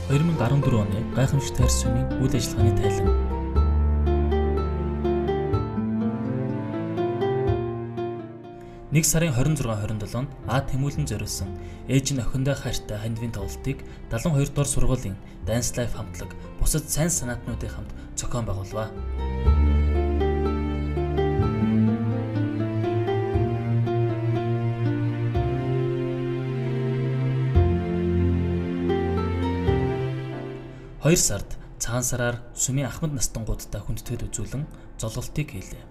2014 оны гайхамшигт хайр сүмийн үйл ажиллагааны тайлан. 1 сарын 26-27-нд А Тэмүүлэн зориулсан ээж нь охиндоо хайртай хандвийн тоглолтыг 72 дугаар сургуулийн Dance Life хамтлаг бусад сайн санаатнуудын хамт зохион байгуулваа. 2 сард цагаан сараар сүмийн ахмад настангуудтай хүндэтгэл үзүүлэн золголтыг хийлээ.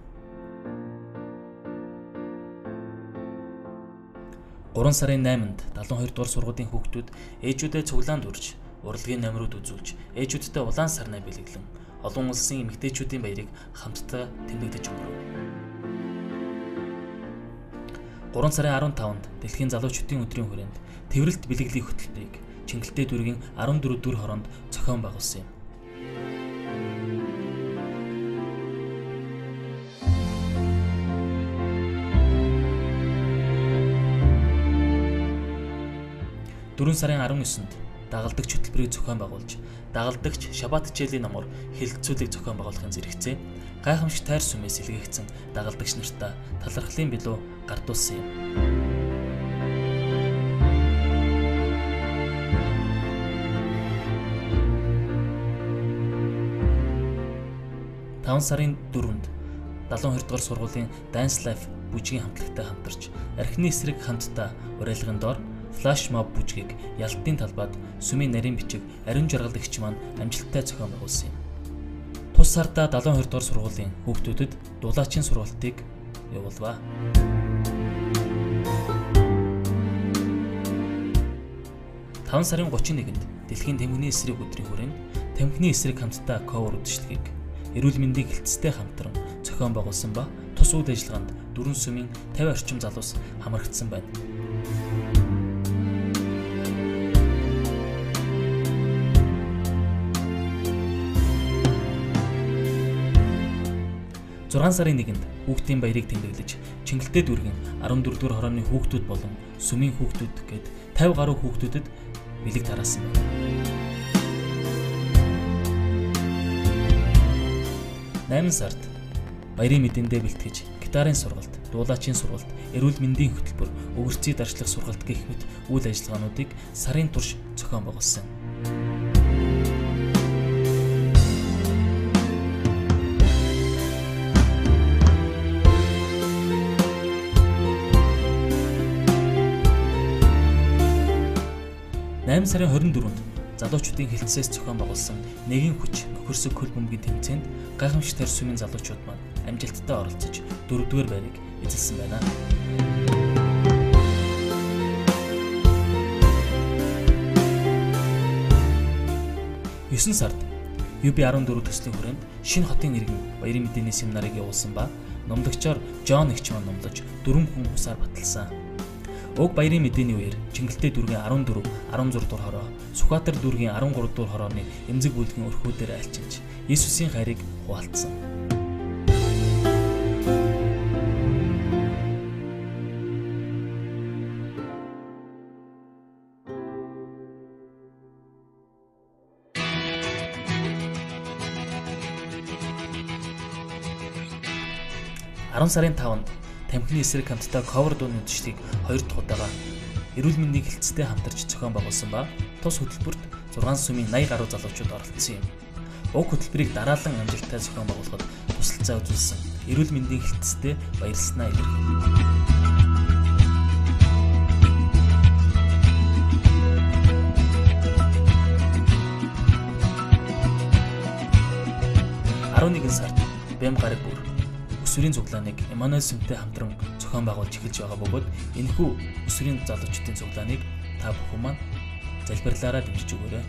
3 сарын 8-нд 72 дугаар сургуулийн хүүхдүүд ээжүүдээ цуглаанд урьж, урлагийн номерууд үзүүлж, ээжүүдтэй улаан сарнай бэлэглэн олон улсын эмэгтэйчүүдийн баярыг хамтдаа тэмдэглэж өнгөрөв. 3 сарын 15-нд дэлхийн залуучуудын өдрийн хүрээнд Тэврэлт бэлгэлийн хөтөлбөрийг Чингэлтэй дүүргийн 14 дүр хороонд зохион байгуулсан юм. 4 сарын 19-нд дагалдагч хөтөлбөрийг зохион байгуулж, дагалдагч шабат хичээлийн номоор хэлэлцүүлэг зохион байгуулахын зэрэгцээ гайхамшигт тайр сүмээс илгээгдсэн дагалдагч нартаа талархлын билүү гардуулсан юм. 5 сарын 4-нд 72 дугаар сургуулийн Dance Life бүжгийн хамтлагтай хамтарч архины эсрэг хамтдаа уриалгын доор флаш моб бүжгийг Ялтын талбайд сүмийн нарийн бичиг ариун жаргал эгч маань амжилттай зохион байгуулсан юм. Тус сардаа 72 дугаар сургуулийн хүүхдүүдэд дулаачийн сургалтыг явуулваа. 5 сарын 31-нд дэлхийн тамхины эсрэг өдрийн хүрээнд тамхины эсрэг хамтдаа cover үзэсгэлгийг эрүүл мэндийн хэлтстэй хамтран зохион байгуулсан ба тус үйл ажиллагаанд 4 сүмийн 50 орчим залуус хамрагдсан байна. 6 сарын 1-нд хүүхдийн баярыг тэмдэглэж Чингэлтэй дүүргийн 14 дугаар хорооны хүүхдүүд болон сүмийн хүүхдүүд гээд 50 гаруй хүүхдүүдэд бэлэг тараасан байна. 8 сард баярын мэдээндээ бэлтгэж гитарын сургалт, дуулаачийн сургалт, эрүүл мэндийн хөтөлбөр, өвөрций дарчлах сургалт гэх мэт үйл ажиллагаануудыг сарын турш зохион байгуулсан. 8 сарын 24-нд залуучуудын хэлтсээс зохион байгуулсан Нэгийн хүч нөхөрсөг хөл бөмбөгийн тэмцээнд гайхамшигт тайр сүмийн залуучууд маань амжилттай оролцож 4-р байрыг эзэлсэн байна. 9 сард UB14 төслийн хүрээнд шинэ хотын иргэн баярын мэдээний семинарыг явуулсан ба номлогчоор Джон эгч маань номлож 4 хүн усаар баталсан. Уг баярын мэдээний үеэр Чингэлтэй дүүргийн 14, 16 дугаар хороо, Сүхбаатар дүүргийн 13 дугаар хорооны эмзэг бүлгийн өрхүүдээр альчилж Иесусийн хайрыг хуваалцсан. 10 сарын 5-нд тамхины эсрэг хамтдаа cover дууны үзэсгэлийг 2 дахь удаага эрүүл мэндийн хэлтстэй хамтарч зохион байгуулсан ба тус хөтөлбөрт 6 сүмийн 80 гаруй залуучууд оролцсон юм. Уг хөтөлбөрийг дараалан амжилттай зохион байгуулахад тусалцаа үзүүлсэн эрүүл мэндийн хэлтстэй баярласнаа илэрхийлв. 11 сард Бэм гараг бүр өсвөрийн цуглааныг Эммануэль сүмтэй хамтран зохион байгуулж эхэлж байгаа бөгөөд энэхүү өсвөрийн залуучдын цуглааныг та бүхэн маань залбирлаараа дэмжиж өгөөрэй.